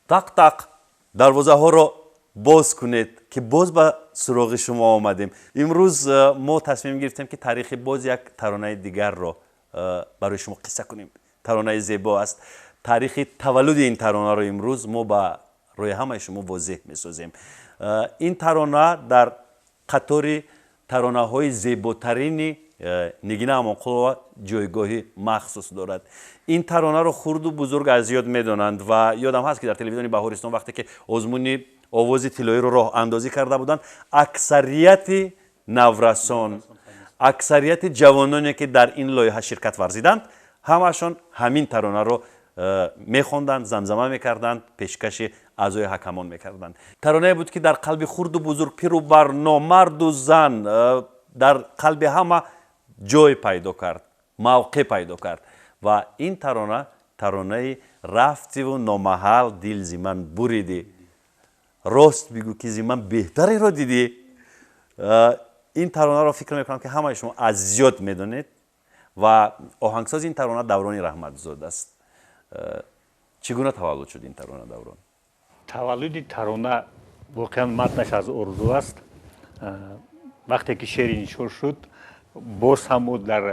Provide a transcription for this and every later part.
Тақ тақ, дарвозаҳоро боз кунед, ки боз ба суроғи шумо омадем. Имрӯз мо тасмим гирифтем, ки таърихи боз як таронаи дигарро барои шумо қисса кунем. Таронаи зебо аст. Таърихи таваллуди ин таронаро имрӯз мо ба рӯи ҳамаи шумо возеҳ месозем. Ин тарона дар қатори таронаҳои зеботарини Нигина Амонқулова ҷойгоҳи махсус дорад. Ин таронаро хурду бузург аз ёд медонанд ва ёдам ҳаст, ки дар телевизиони Баҳористон, вақте ки озмуни Овози тиллоиро роҳандозӣ карда буданд, аксарияти наврасон, аксарияти ҷавононе, ки дар ин лоиҳа ширкат варзиданд, ҳамашон ҳамин таронаро мехонданд, замзама мекарданд, пешкаши аъзои ҳакамон мекарданд. Таронае буд, ки дар қалби хурду бузург, пиру барно, марду зан, дар қалби ҳама ҷой пайдо кард, мавқеъ пайдо кард. Ва ин тарона таронаи «Рафтиву номаҳал дил зи ман буридӣ, рост бигӯ, ки зи ман беҳтареро дидӣ». Ин таронаро, фикр мекунам, ки ҳамаи шумо аз зиёд медонед ва оҳангсози ин тарона Даврони Раҳматзод аст. Чӣ гуна таваллуд шуд ин тарона, Даврон? Таваллуди тарона воқеан матнаш аз орзу аст. Вақте ки шеър иншо шуд, боз ҳам мо дар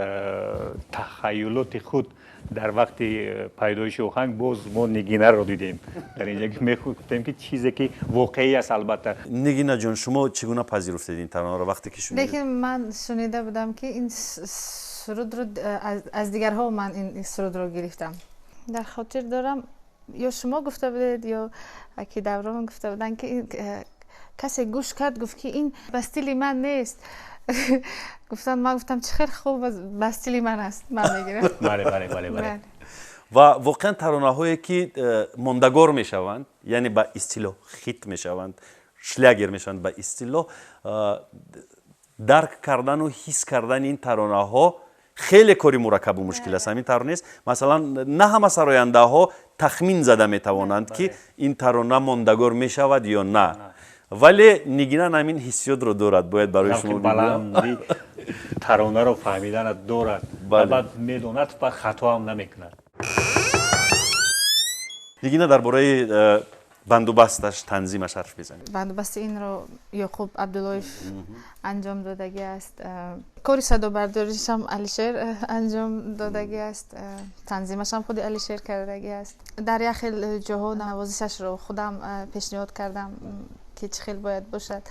тахаюлоти худ, дар вақти пайдоиши оҳанг, боз мо Нигинаро дидем дар инҷа, ки мегуфтем, ки чизе ки воқеӣ аст, албатта. Нигина ҷон, шумо чӣ гуна пазируфтед ин таронаро, вақте ки шунидед? Лекин ман шунида будам, ки ин сурудро аз дигарҳо, ман ин сурудро гирифтам. Дар хотир дорам, ё шумо гуфта будед, ё ки Даврон гуфта буданд, ки касе гӯш кард, гуфт, ки ин ба стили ман нест. Гуфтанд, ман гуфтам, чӣ хел хуб, ба стили ман аст, ман мегирам. Бале. Ва воқеан таронаҳое, ки мондагор мешаванд, яъне ба истилоҳ хит мешаванд, шлягер мешаванд ба истилоҳ, дарк кардану ҳис кардани ин таронаҳо хеле кори мураккабу мушкил аст. Ҳамин тавр нест? Масалан, на ҳама сарояндаҳо тахмин зада метавонанд, ки ин тарона мондагор мешавад ё на, вале Нигина ҳамин ҳиссиётро дорад, бояд барои шумо. Баланди таронаро фаҳмидана дорад, баъд медонад ва хато ҳам намекунад. Нигина, дар бораи бандубасташ, танзимаш ҳарф бизанед. Бандубасти инро Ёқуб Абдуллоев анҷом додагӣ аст. Кори садобардоришам Алишер анҷом додагӣ аст, танзимашам худи Алишер кардагӣ аст. Дар як хел ҷоҳо навозишашро худам пешниҳод кардам, ки чӣ хел бояд бошад.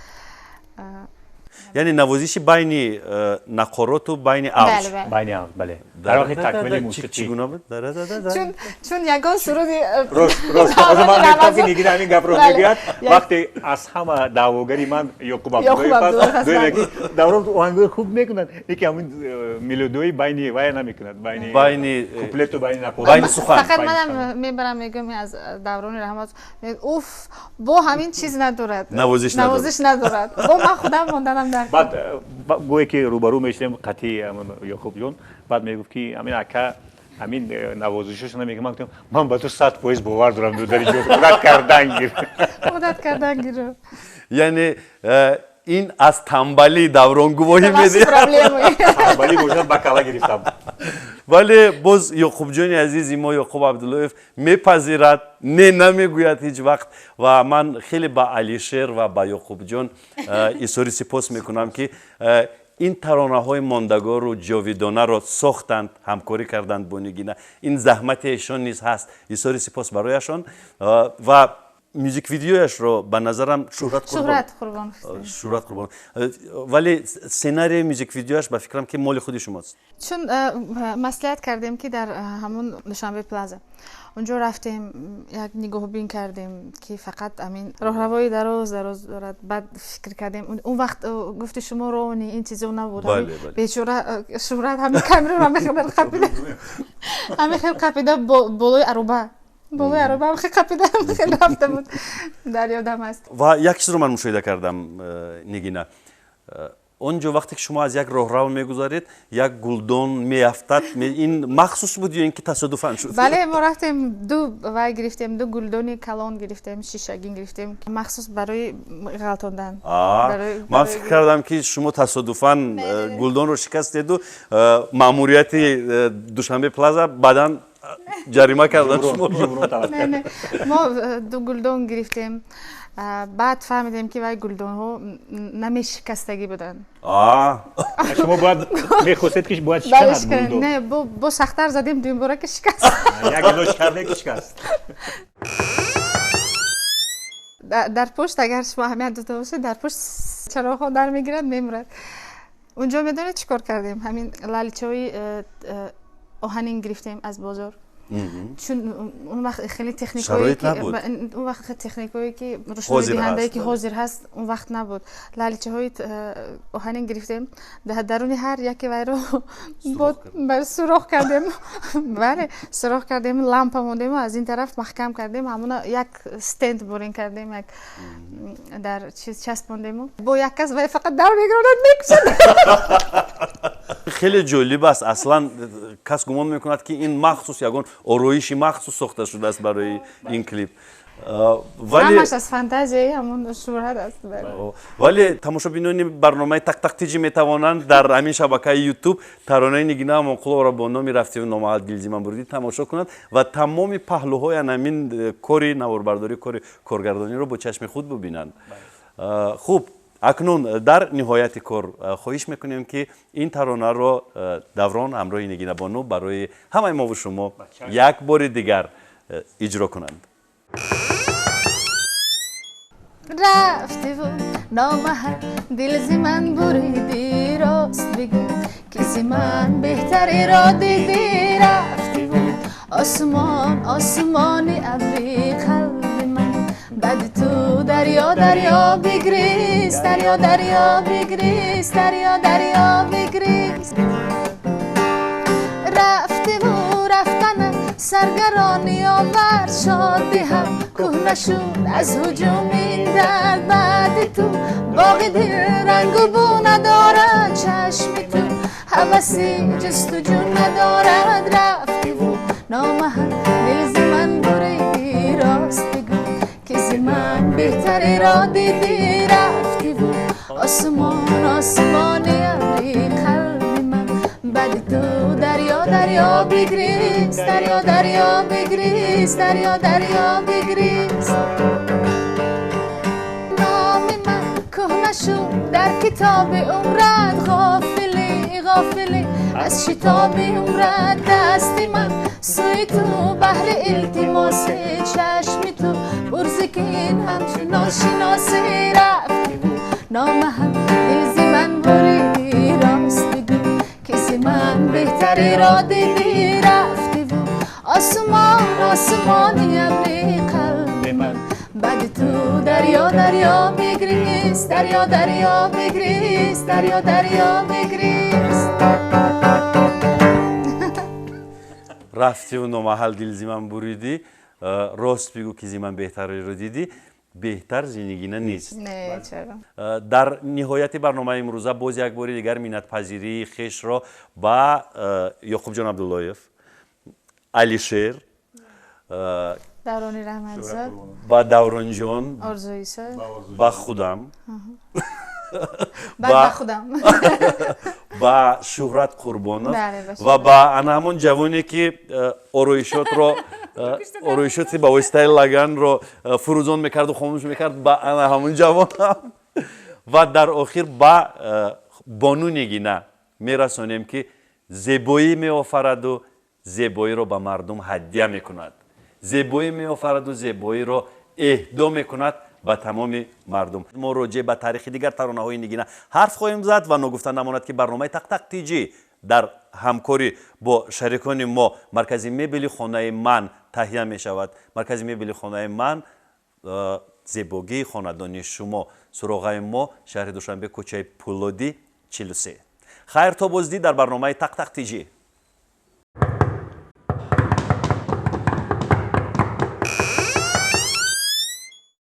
Яъне навозиши байни нақороту байни авҷ. Байни авҷ, бале, дар вақти такмили мусиқӣ. Чӣ гуна буд? Чун ягон суруди Рост, рост, ҳозир ман мегуфтам, ки Нигина ҳамин гапро мегӯяд. Вақте аз ҳама даъвогари ман Ёқуб Абдуллоев аст, Даврон оҳангои хуб мекунад, лекин ҳамин мелодияи байни вая намекунад, байни байни куплету байни нақорот. Байни сухан. Фақат манам мебарам, мегӯям, аз Даврони Раҳмат, уф, бо ҳамин чиз надорад. Навозиш. Навозиш надорад, бо ман худам монданам дар. Баъд гӯе ки рӯбарӯ мешудем қатъи Ёқубҷон, баъд мегуфт, ки ҳамин ака ҳамин навозишашо намегӯ. Ман гуфтам, ман ба ту 100% бовар дорам, дар ҷо худат кардан гир. Худат кардан гир. Яъне ин аз тамбалии Даврон гувоҳӣ медиҳад. Тамбалӣ бошад, ба кала гирифтам. Вале боз Ёқубҷони азизи мо, Ёқуб Абдуллоев, мепазирад, не намегӯяд ҳеҷ вақт. Ва ман хеле ба Алишер ва ба Ёқубҷон изҳори сипос мекунам, ки ин таронаҳои мондагору ҷовидонаро сохтанд, ҳамкорӣ карданд бо Нигина. Ин заҳмати эшон низ ҳаст. Изҳори сипос барояшон. Ва мюзик видеояшро, ба назарам, Шӯҳрат. Шӯҳрат Қурбон. Шӯҳрат Қурбон. Вале сценарии мюзик видеояш, ба фикрам, ки моли худи шумост. Чун маслиҳат кардем, ки дар ҳамун Душанбе Плаза унҷо рафтем, як нигоҳбин кардем, ки фақат ҳамин роҳравои дароз дароз дорад. Баъд фикр кардем, он вақт, гуфти шумо, рони ин чизо набуд. Бечора Шӯҳрат ҳамин камераро қапида, ҳамин хел қапида болои ароба ҳам хел қапида, хел рафта буд, дар ёдам аст. Ва як чизро ман мушоҳида кардам, Нигина. Он ҷо, вақте ки шумо аз як роҳрав мегузаред, як гулдон меафтад. Ин махсус буд ё ин ки тасодуфан шуд? Бале, мо рафтем, ду вай гирифтем, ду гулдони калон гирифтем, шишагин гирифтем, махсус барои ғалтондан. Ман фикр кардам, ки шумо тасодуфан гулдонро шикастеду маъмурияти Душанбе Плаза баъдан Ҷарима кардан шумо. Не, не, мо ду гулдон гирифтем, баъд фаҳмидем, ки вай гулдонҳо намешикастагӣ буданд. Шумо бояд мехостед, ки бояд шиканад гулдон. Не, бо сахттар задем дуюмбора, ки шикаст. Як илоҷ карде, ки шикаст. Дар пушт, агар шумо аҳамият дода бошед, дар пушт чароғҳо дар мегирад, мемурад. Унҷо медонед, чӣ кор кардем? Ҳамин лаличаҳои оҳанин гирифтем аз бозор, чун он вақт хеле техникое, он вақт техникое, ки рӯшноидиҳандае, ки ҳозир ҳаст, он вақт набуд. Лаличаҳои оҳанин гирифтем, дар даруни ҳар яке вайро сурох кардем, бале, сурох кардем, лампа мондему, аз ин тараф маҳкам кардем, ҳамона як стенд бурин кардем, як дар чиз часпондему, бо як кас вай фақат дар мегиронад, мекушад. Хеле ҷолиб аст. Аслан кас гумон мекунад, ки ин махсус ягон ороиши махсус сохта шудааст барои ин клип. Вале ҳамаш аз фантазияи ҳамон шӯҳрат аст. Вале тамошобинони барномаи Тақтақ Тиҷи метавонанд дар ҳамин шабакаи Ютуб таронаи Нигина Амонқуловаро бо номи «Рафтиву номаҳал дил зи ман буридӣ» тамошо кунанд ва тамоми паҳлӯҳои ҳамин кори наворбардорӣ, кори коргардониро бо чашми худ бубинанд. Хуб, акнун дар ниҳояти кор хоҳиш мекунем, ки ин таронаро Даврон ҳамроҳи Нигинабону барои ҳамаи мову шумо як бори дигар иҷро кунанд. Рафтиву номаҳал дил зи ман буридӣ, рост бигӯ, ки зи ман беҳтареро дидӣ. Рафтиву осмон осмони абри, қалби ман баъди ту дарё дарё бигрист, дарё дарё бигрист, дарё дарё бигрист. Рафтиву рафтанат саргаронӣ овард, шодӣ ҳам кӯҳна шуд аз ҳуҷуми ин дард. Баъди ту боғи дил рангу бу надорад, чашми ту ҳаваси ҷустуҷӯ надорад. Рафтиву номаҳал дил зи ман буридӣ, рост бигӯ, ки зи ман беҳтареро дидӣ. Рафтиву осмон осмони абри, қалби ман баъди ту дарё дарё бигрист, дарё дарё бигрист, дарё дарё бигрист. Номи ман кӯҳна шуд дар китоби умрат, ғофилӣ, ғофилӣ аз шитоби умрат. Дасти ман сӯи ту баҳри илтимоси, чашми ту пурзикин ҳамчун ношиноси. Рафтиву номаҳал дил зи ман буридӣ, рост бигӯ, ки зи ман беҳтареро дидӣ. Рафтиву осмон осмони абри, қалби ман баъди ту дарё дарё бигрист, дарё дарё бигрист, дарё дарё бигрист. Рафтиву номаҳал дил зи ман буридӣ, рост бигӯ, ки зи ман беҳтареро дидӣ. Беҳтар зи Нигина нест. Не, чаро. Дар ниҳояти барномаи имрӯза боз як бори дигар миннатпазирии хешро ба Ёқубҷон Абдуллоев, Алишер, Даврони Раҳматзод, ба Давронҷон, Орзуисо, ба худам, ба худам, ба Шӯҳрат Қурбонов ва ба ана ҳамон ҷавоне, ки ороишотро, ороишоти ба воситаи лаганро фурӯзон мекарду хомӯш мекард, ба ана ҳамон ҷавонам ва дар охир ба бону Нигина мерасонем, ки зебоӣ меофараду зебоиро ба мардум ҳадя мекунад, зебоӣ меофараду зебоиро эҳдо мекунад ба тамоми мардум. Мо роҷеъ ба таърихи дигар таронаҳои Нигина ҳарф хоҳем зад ва ногуфта намонад, ки барномаи Тақтақ Тиҷӣ дар ҳамкорӣ бо шарикони мо, маркази мебели «Хонаи ман», таҳия мешавад. Маркази мебели «Хонаи ман», зебогии хонадони шумо. Суроғаи мо: шаҳри Душанбе, кӯчаи Пулодӣ, 43. Хайр, то боздид дар барномаи Тақтақ Тиҷӣ.